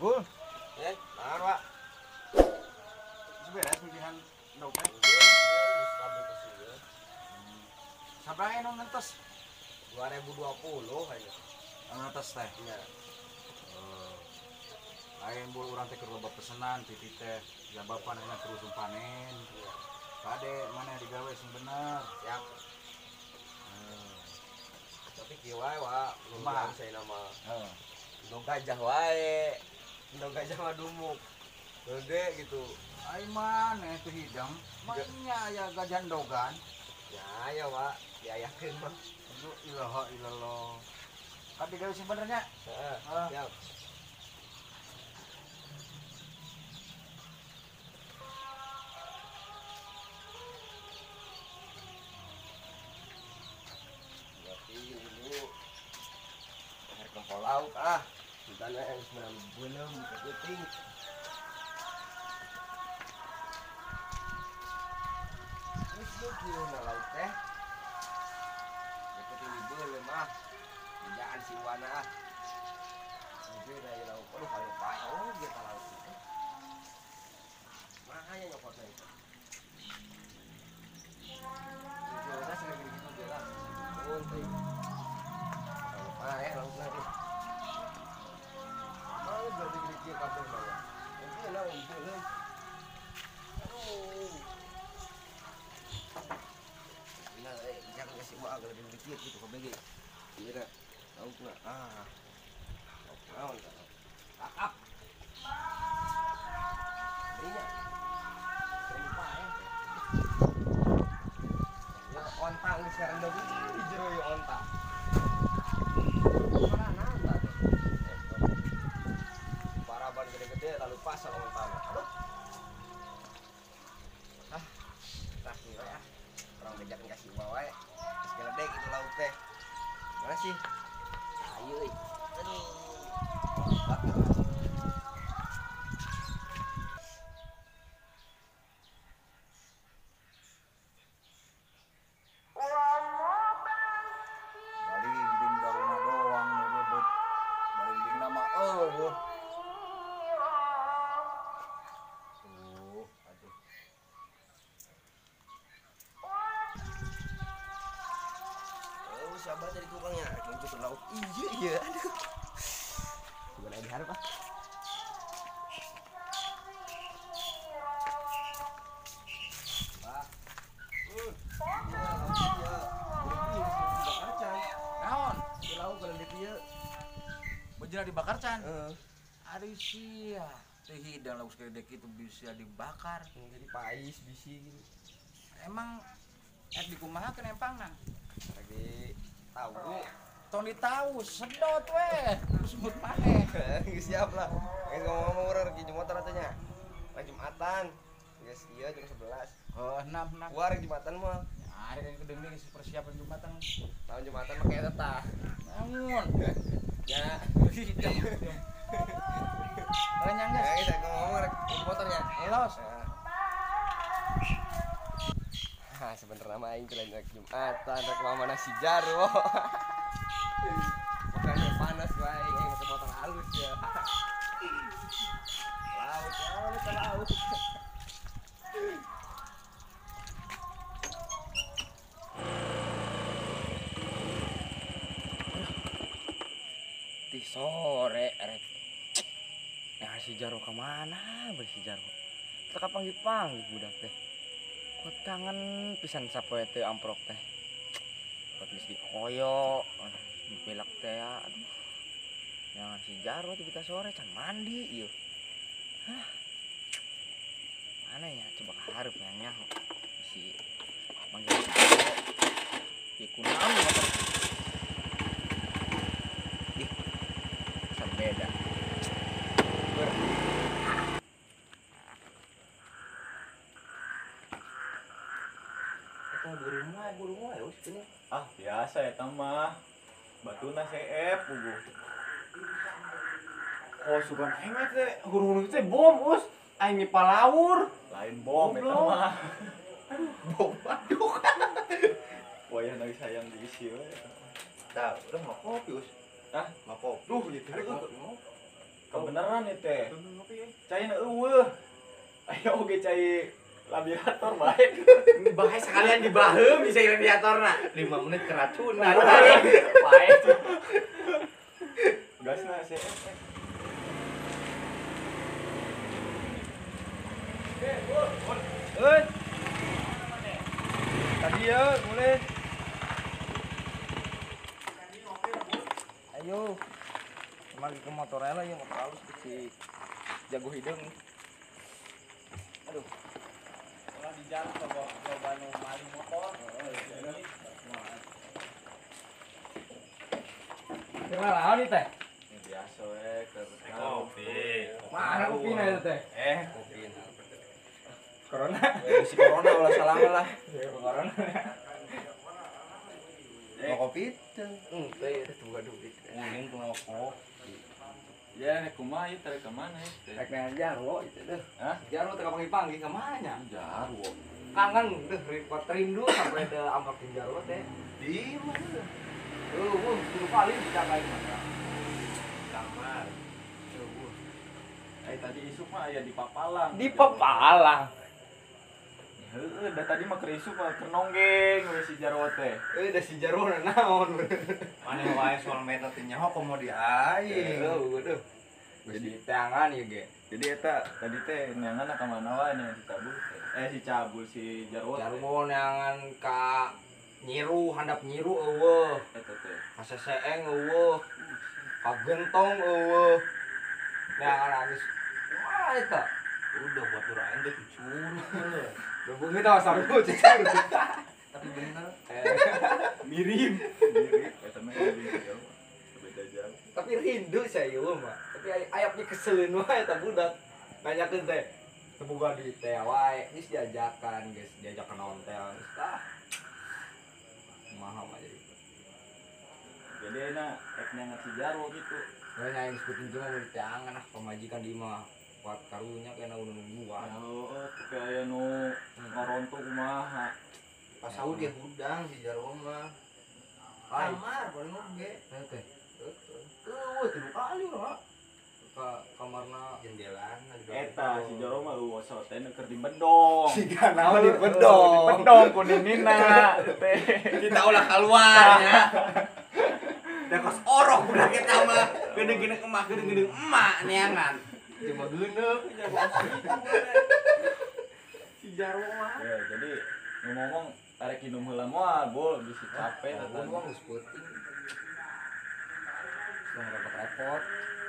Bul. Naon, Pak? Beres pilihan dompet. Sabaraha nu ngentos? 2020 aja. Ngentos teh. Iya. Lain bul urang teh keur loba pesenan titi teh. Ya bapak nanya terus panen. Iya. Kade mana digawe sing bener. Siap. Tapi kieu wae, Wak. Kumaha? Saya nama. Heeh. Endog gajah wae. Endog gajah mah dumuk. Gede gitu. Ai maneh teu hidang. Manya aya gajah endogan. Ya aya, Wak. Diayakeun mah. Aduh, ilaha illallah. Kade gawe sing bener nya. Heeh. Siap. Laut ah, kita yang senang belum keting. Terus lu kira laut teh, keting belum ah, kerjaan si wana ah. Mungkin dari laut, aduh kalau payah kita laut itu, makanya nyokotnya itu. Kita sering gitu dia lah, untung. Kalau payah laut lagi. Kabeh mah. Mungkin lah belum. Aduh. Nah, jangan kasih uang kalau lebih dikit gitu kabeh ge. Iya, tahu enggak? Ah. Naon kakap. Iya. Lupa ya. Ya onta geus sekarang deui di jero ieu onta. Gede-gede lalu pasal onta. Aduh. Ah, tah kieu we ah. Urang bejakeun ka si Uwa wae. Geus geledek itu laut teh. Mana sih? Ayo euy. Aduh. Balimbing daunna doang nu leubeut. Balimbingna mah eueuh. Siapa dari tukangnya? Untuk laut. Iya, iya. Aduh. Gimana diharap ah? Pak. Naon? Di laut kalau di ieu. Bejana dibakar can? Heeh. Ari sia. Teh hidang lauk segede kitu bisa dibakar. Jadi pais bisi gitu. Emang ek dikumaha empangna? Lagi tahu. Tong ditahu, sedot weh. Semut maneh. Siap lah. Geus ngomong-ngomong urang rek Jumatan atuh nya. Rek Jumatan. Geus ieu jam 11. Oh, 6 6. Keluar Jumatan mah. Ya, ari kan kudu geus persiapan Jumatan. Tahun Jumatan mah kayak eta. Naon? Ya. Renyang geus. Ya, geus ngomong rek motornya. Los. Ah, sebenernya mah aing teh rek Jumatan, rek mama nasi jarwo. Makanya panas wae aing make motor halus ya. Laut, laut, laut. Di sore rek. Nah, si Jarwo ka mana beuh si Jarwo? Teu kapanggih-panggih budak teh. Kuat kangen pisan sapoe teh amprok teh. Kuat geus dikoyo, dipelak teh ya. Aduh. Jangan si Jarwo teh kita sore can mandi ieu. Hah. Mana ya coba kahareup nya nyaho. Si manggil si Jarwo. Ieu kunaon motor. Ih. Beda. Ah, biasa ya mah. Batuna seep puguh. Oh, sugan aing mah teh huru-huru teh bom, us. Aing nyipalawur. Lain bom eta mah. Aduh, bom aduh. Wayah nangis hayang diisi we. Tah, udah mau kopi, us. Hah? Mau kopi. Duh, gitu. Kebenaran ieu teh. Cai na eueuh. Aya oge cai labiator bae. Bae sekalian dibaheum bisa radiatorna. 5 menit keracunan. Bae. Gasna CF. Euy. Tadi ya, mulai. Ayo. Mari ke motornya lah, ya motor halus si jago hidung. Aduh. Kalau di jalan coba nu maling motor. Keur naon ieu teh? Biasa we keur kopi. Mana kopina itu teh? Kopi. Corona. Si corona ulah salah lah. Corona. Mau kopi teh. Teh itu buka duit. Ulin tuh kopi. Ya, kumaha ieu teh ka mana ieu teh? Rek neangan Jarwo itu deh. Hah? Jarwo teh kapanggih-panggih ka mana nya? Jarwo. Kangen deh, repot rindu sampai teh ampak jeung Jarwo teh. Di mana? Eueuh, kudu paling dicakain mah. Kamar. Eueuh. Tadi isuk mah aya di Papalang. Di Papalang. Heeh, da tadi mah keur isuk mah keur nonggeng we si Jarwo teh. Da si Jarwo naon. Maneh wae soal meta teh nyaho komo di aing. Heueuh, deuh. Jadi teangan ieu ge. Jadi eta tadi teh neangan ka mana wae nya si Cabul. Si Cabul si Jarwo. Jarwo neangan ka Nyiru, handap Nyiru eueuh. Eta teh. Ka Seseeng eueuh. Ka Gentong eueuh. Neangan geus. Wah eta. Udah buat urang ge dicurug. Lubung itu sarua cicurug. Tapi bener. Mirip. Mirip eta mah mirip. Beda jauh. Tapi rindu saya ieu mah. Tapi ayapnya keseleun wae eta budak. Nanyakeun teh. Teu boga duit teh wae, geus diajakan, geus diajakan nontel. Ah. Kumaha mah jadi. Jadi enak rek neangan si Jarwo gitu. Nya aing sebutin cuma mun teangan ah pamajikan di imah. Kuat karunya kena udah nungguan. Heeh, tapi aya nu ngaronto kumaha. Pas sahur dia hudang si Jarwo mah. Kamar paling oge. Teh teh. Eueuh, tilu kali urang. Ka kamarna jendelana. Eta si Jarwo mah eueuh sok teh keur di bedong. Siga naon di bedong. Di bedong ku ninina teh. Kita ulah keluar nya. Da kos orok budak eta mah. Geudeung-geudeung emak, geudeung-geudeung emak neangan. Cuma geuneuk si Jarwo mah. Ya, jadi ngomong-ngomong arek minum heula moal, bol bisi capek eta mah geus peuting. Tong repot-repot.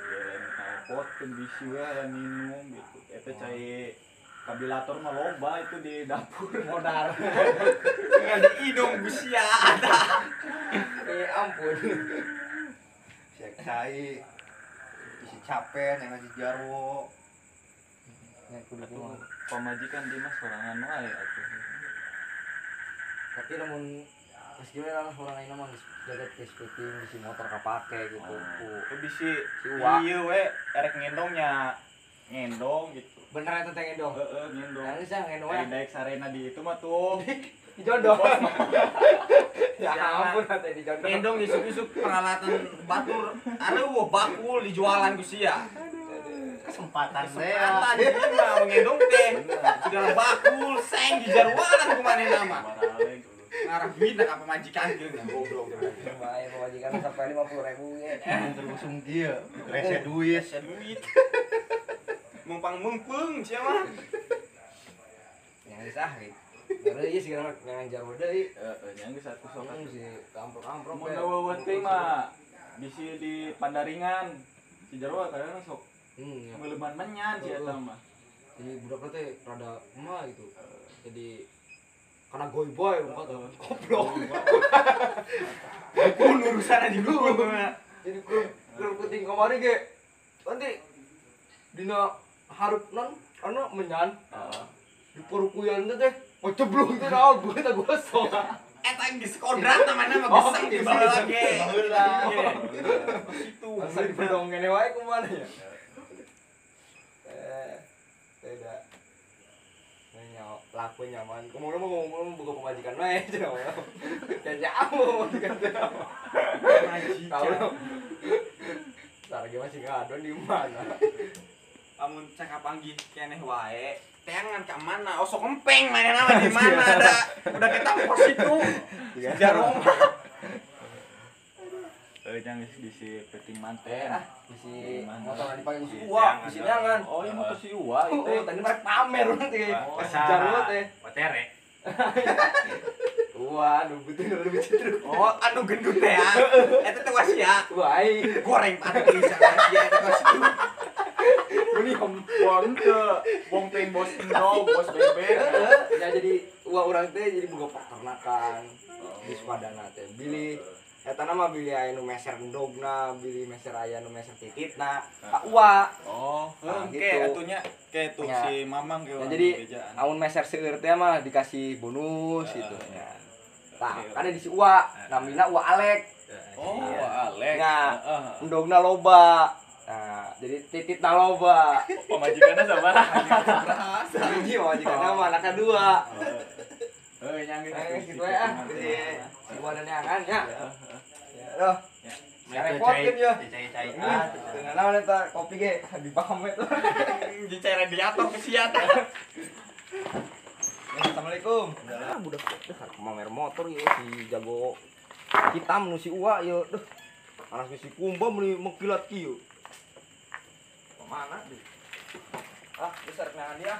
Ya lain repotkeun bisi we aya minum gitu. Eta cai kabilator mah loba itu di dapur modar. Tinggal diinum bisi ada. Ampun. Siak cai si capek yang si Jarwo. Atuh pamajikan di mah sorangan wae atuh. Tapi lamun geus gimana lah urang ayeuna mah geus jagat geus peuting bisi motor kapake gitu. Ku bisi ieu we erek ngendongnya. Ngendong gitu. Bener eta teh ngendong? Heeh, ngendong. Nah, geus ngendong we. Daek sarena di itu mah tuh. Dijondong. Ya ampun teh dijondong. Ngendong isuk-isuk peralatan batur areueuh bakul dijualan ku sia. Kesempatan teh. Kesempatan ieu mah ngendong teh. Segala bakul seng dijualan ku manehna mah. Ngarah duit ka pamajikan geus goblok. Bae pamajikan sampai 50.000 ge. Terusung kieu. Rese duit, rese duit. Mumpang mungpung sia mah. Yang geus ah gitu. Baru ieu sigana ngan Jarwo deui. Heeh, nya geus atuh sok atuh si kamprok-kamprok. Mun eueuh teh mah bisi di Pandaringan. Si Jarwo kadang sok meuleman menyan si eta mah. Jadi budak teh rada kumaha gitu. Jadi karena goy-boy muka tuh goblok. Dukun urusan aja dukun. Jadi kur penting kamari ge. Nanti dina harup non anu menyan. Di porukuyan teh ngoceblung teh naon bukan teh gosong. Eta geus kodrat namana mah geseng di baheula ge. Baheula. Situ. Asa di bedong kene wae kumaha ya. Beda. Nanya laku nyaman. Ngomong ngomong buka pemajikan wae cenah. Jangan pemajikan teh. Pemajikan. Sarge masih ngadon di mana? Amun cakap panggih keneh wae, teangan ka mana? Osok kempeng manehna mah di mana ada. Udah kita pos itu. Si Jarwo mah. Jangan di si peting manten. Ah, bisi motor dipakai si Uwa, bisi neangan. Oh, iya motor si Uwa itu. Oh, tadi mereka pamer nanti. Si Jarwo teh. Watere. Wah, anu betul lebih cedruk. Oh, anu gendut teh ya. Eta teh wasia. Wah, ai. Goreng anu bisa wasia eta wasia. Beli wong ke wong teh bos endog, bos bebek. Ya jadi uwa urang teh jadi boga peternakan di Sukadana teh. Bilih eta nama bilih aya nu meser endogna, bilih meser aya nu meser tititna. Ka uwa. Oh, Nah, oke gitu. atunya kayak tuh Ya. si Mamang kayak Ya, orang jadi bejaan. amun meser seueur teh mah dikasih bonus gitu ya. Tah, Oke, kan di si Uwa, namina Uwa Alek. Oh, Alek. Nah. Heeh. Endogna loba. Nah, jadi tititna loba. Pamajikanna sabaraha? Hiji majikanna mah anakna dua. Heuh, nyang Eh, gitu ya ah. Si Uwa dan neangan ya. Ya, doh. Ya. Repotin ya. Cai-cai ah. Teu naon eta kopi ge dipaham we tuh. Dicai radiator ke sia teh. Ya, Assalamualaikum. Ah, budak teh mamer motor ieu si jago hitam nu si Uwa ieu. Duh. Anas si Kumba meuni mengkilat kieu. Kemana deh? Ah, geus arek neangan dia.